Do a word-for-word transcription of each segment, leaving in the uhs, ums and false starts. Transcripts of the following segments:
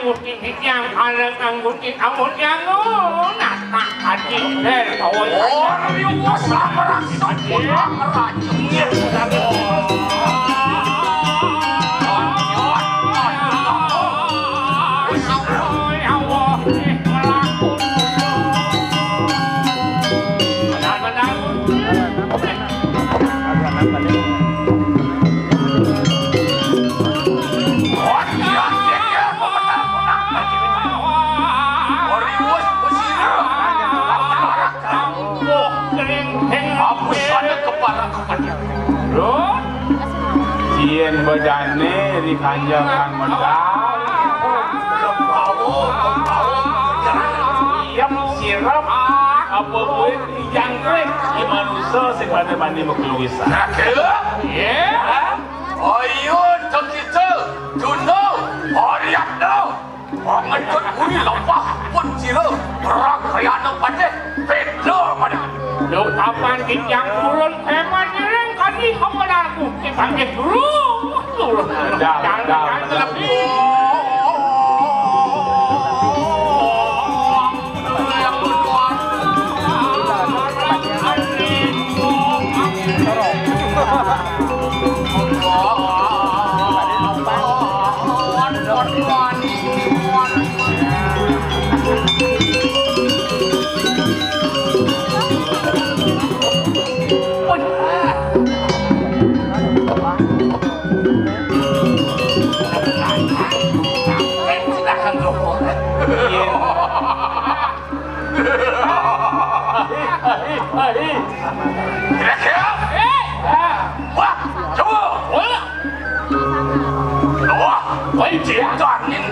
Gusti titiang karekan Gusti Prabu Janggo, natah ati, eh, kawan. Oh, riwes, lamerak, sempurna, merajengir. Yén bedané di kanjengan medal. Siap, sirep, apa kuwi dijangkrik di manusa sing pada bani makeluwisan. Iya. Ayo, Tong Kidul, Duno, Oriakno, Pangedut Wuri Lepah pun sira, Ragriyana Patih, Pedro pada. Lho, kapan titiang purun, emang nyereng kadi hamelarku, dipanggih dulu. Dal, dal, dal. Kira-kira. Wah, coba. Wah, wah, ciptanin.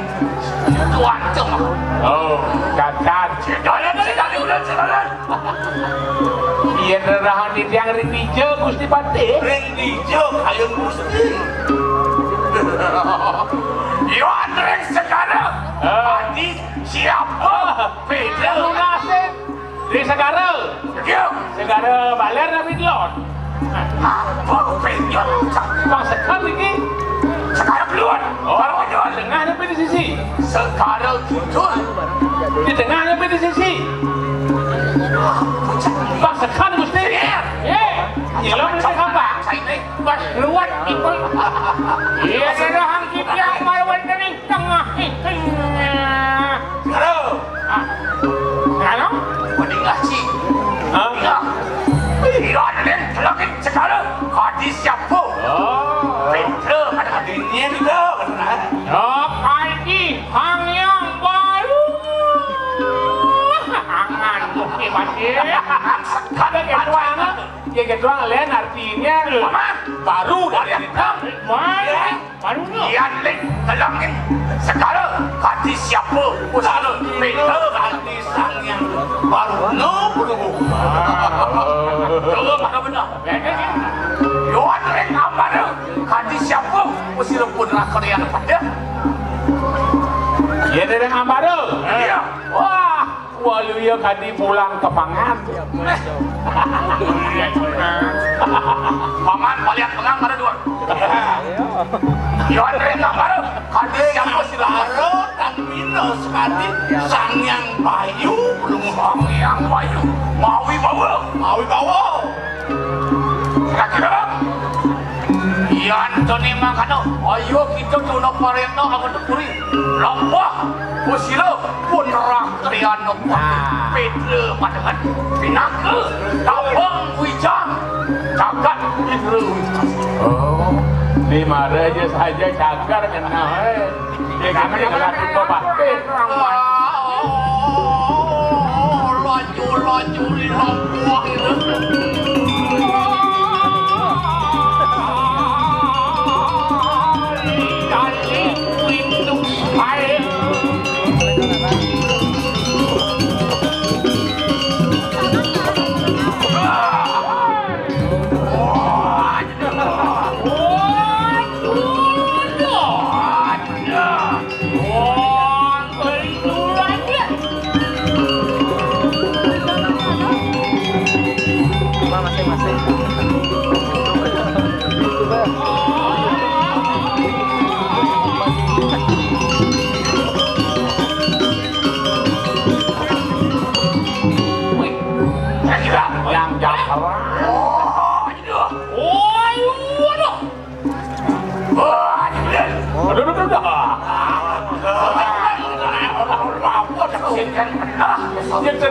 Tuan cuma. Oh, cacat. Ciptanin, ciptanin, udah ciptanin. Iya, rerahan titiang ring dija, Gusti Patih. Ring dija, kayun Gusti. Yo, ring segara. Ah. Adi siapa? Beda. Lunase. Di Segara. Iya. Segara Baler tapi Delon. Apa penyok? Bang Sekan iki. Segara Beluan. Oh, Baler Beluan. Tengah tapi di sisi. Segara Kidul. Di tengah tapi di sisi. Bang Sekan, Gusti. Iya. Iya. Iya, lo mesti apa? Saya ini. Bas, luwat, ipun. Iya, daerah kita yang baru dari tengah itu. Halo. Ah. Halo? Mending ngaji. Hah? Iya. Iya, Nen, tolongin segala. Kadi siapa? Oh. Pinter, ada hadinya juga, benar. Oh, Kadi, hang yang baru. Angan, oke, Pak. Ada ketuaan. Ya, gitu doang, Len, artinya. Paman, baru dari Adam. Mana? Baru no. Iya, Len, telangin segala. Kadi siapa? Usah lo, beda kadi sang yang baru no, belum. Coba, mana benar? Yohan, Len, apa lo? Kadi siapa? Usir pun rakor yang pada. Iya, dari Ambaro. Iya. Wah. Waluya kadi pulang ke pangan. Paman, malihat pengang ada dua. Yo, Andre, nggak baru. Kadi siapa sih lah? Aro, tan Pino sekali. Sang Yang Bayu, belum Sang Yang Bayu. Mawi bawa. Mawi bawa. Kira-kira. Yan to ni mangkano. Ayo kita tuna parenta apa tepuri. Lampah. Usira pun rakriana. Nah. Petra padangan. Pinaka. Tabang wijang. Jagat Indra. Oh. Di mana aja saja cagar kena, eh. Ya, kami kena tutup batin.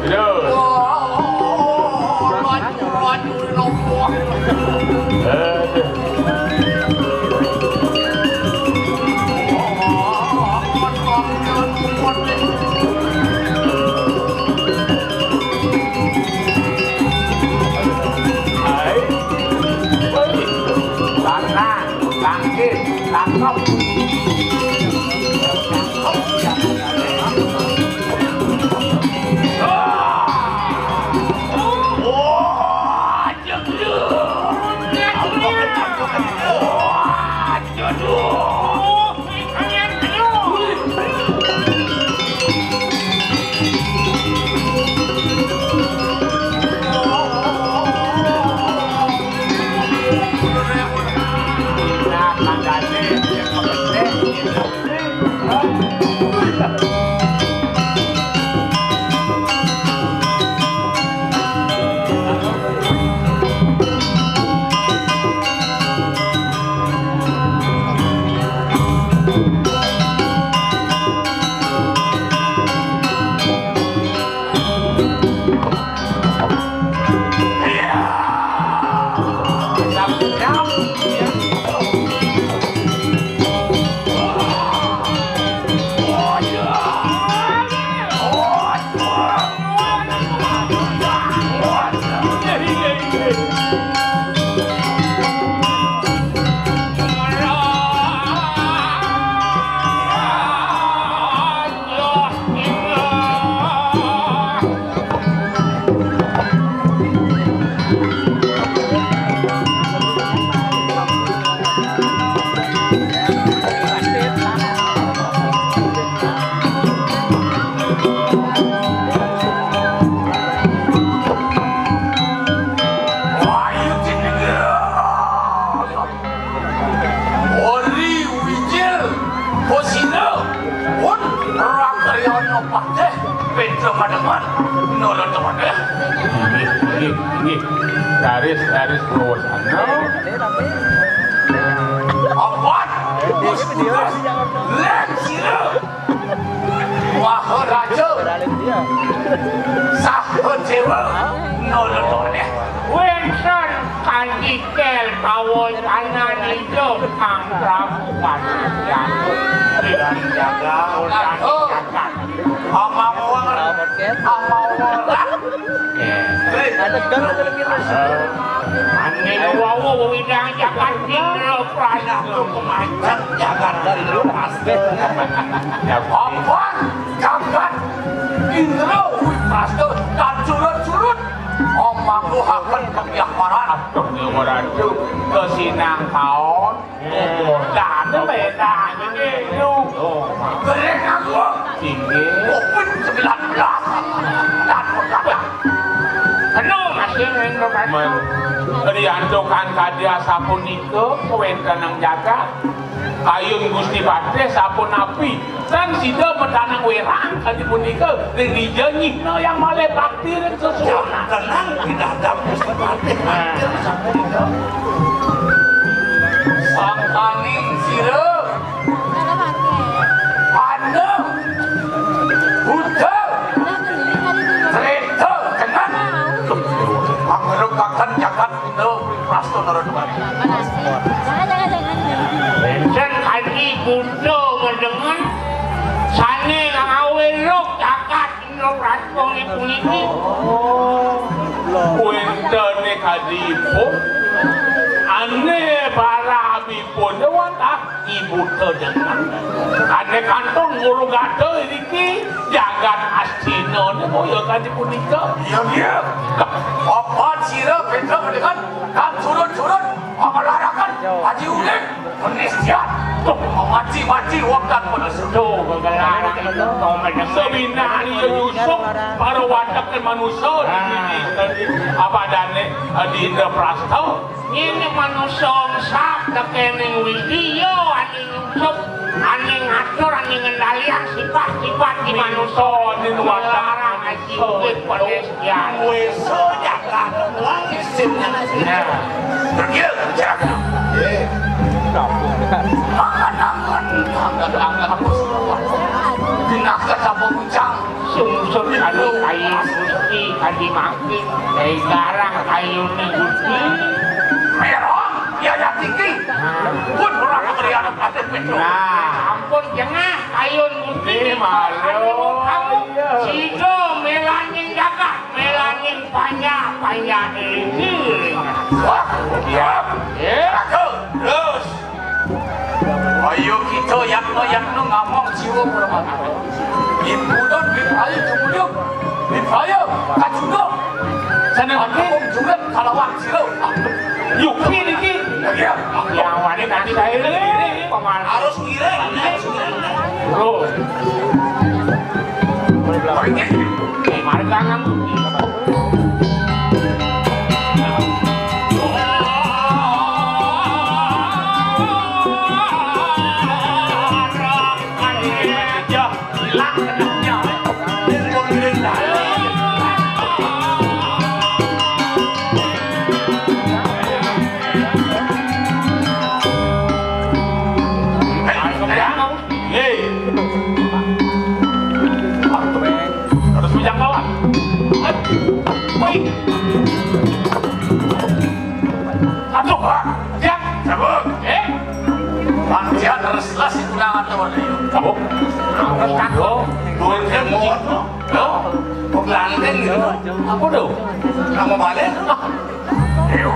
Terus. Wah, laju, laju, laju. Aduh. Hai. Woi. Tangan, tangkis, tangkep. Ori wijil, kosina, un, rakriyana patih, Pedro Mademan, nolo teman ya. Inggih, inggih, inggih. Raris, raris, purwosana. Apat, Gus Tugas, lén sira. Maharaja. Saha Déwa. Nolo noleh. Wénten kanthi kel kawocanan ida Kang Prabu Panjang. Ing jagat, ing jagat. Amawar. Amawar. Ada segala jalan kita. Angin wawu wewidang jagat Indra Pranaga pemancet jagat dari lepas. Apa jagat Indra Wiprasta dan surut-surut. Omangguhaken kepiakaran. Aduh, Déwa Ratu, kesinang kaon. Dane bedane gitu. Gereng aku. Inggih. Covid sembilan belas. Dan berkata. Penuh masih ring rumah. Men, riantukan kadi asapunika kawéntenan jagat. Kayun Gusti Patih sapunapi. Tan sida madanang wérang kadi punika ring dija nyihna yang malih bakti ring sesuhunan. Tenang, pidadang Gusti Patih. Nah. Sangkaning sira. Panda. Buddha. Treta dengan. Pangrukaken jagat Indra Wiprasta Narada Mani. Jangan, jangan, jangan. Bénten kadi Buddha ngedengen sané ngawé ruk jagat Indra Prasta puniki. Wéntené kadi ipun, ané barabipun wantah ibu tedengan. Ané kantun ngulugata iriki jagat Astina né kaya kadi punika. Iya, iya. Papan sira Pedro ngedengen kan surut-surut mamelaraken Haji Ulim. Penisian, tuh, memaci-maci wong dan penusuk. Tuh, gegelaran itu, komennya. Sabina ieu Yusuf, para watekeun manusa di, di, di, apa adane, di Indraprasta. Ini manusa ongsak, tekening widia, anu nyusup, anu ngatur, anu ngendalian sifat-sifat di manusa. Di luar larang, aji, urip, pedes, ya. Wesa jagat, langit, simnya. Ya. Pergi, jagat. Ye. Makan angan, angkat, angkat, hapus. Dinakat, apa, bucang. Sungsut kali kayu Gusti kali mangkin. Dari garang kayune Gusti. Merong, biaya tinggi. Pun orang beri anak atik itu. Nah, ampun jengah kayun Gusti. Ini malu. Kamu, kamu. Iya. Sida melaning jagat, melaning panjak, panjak ini. Wah, iya. Ya. Terus. Ayo kita yakno-yakno ngamong jiwa permata. Impudon bipaya jumuduk, bipaya kacuduk. Sana aku juga kalawak silo. Yuki niki. Ya, ya. Yang wani nanti saya ini paman. Harus ngiring, harus ngiring. Bro. Marga nang Hei. Harus bujang kawan. Hei. Woi. Aduh, Pak. Siap. Sabuk. Eh? Bang Jihan harus jelas itu nang atau ada yuk. Sabuk. Harus kado. Duit dia mau. Loh, kok ganteng gitu? Apa tuh? Nama balik? Ayo.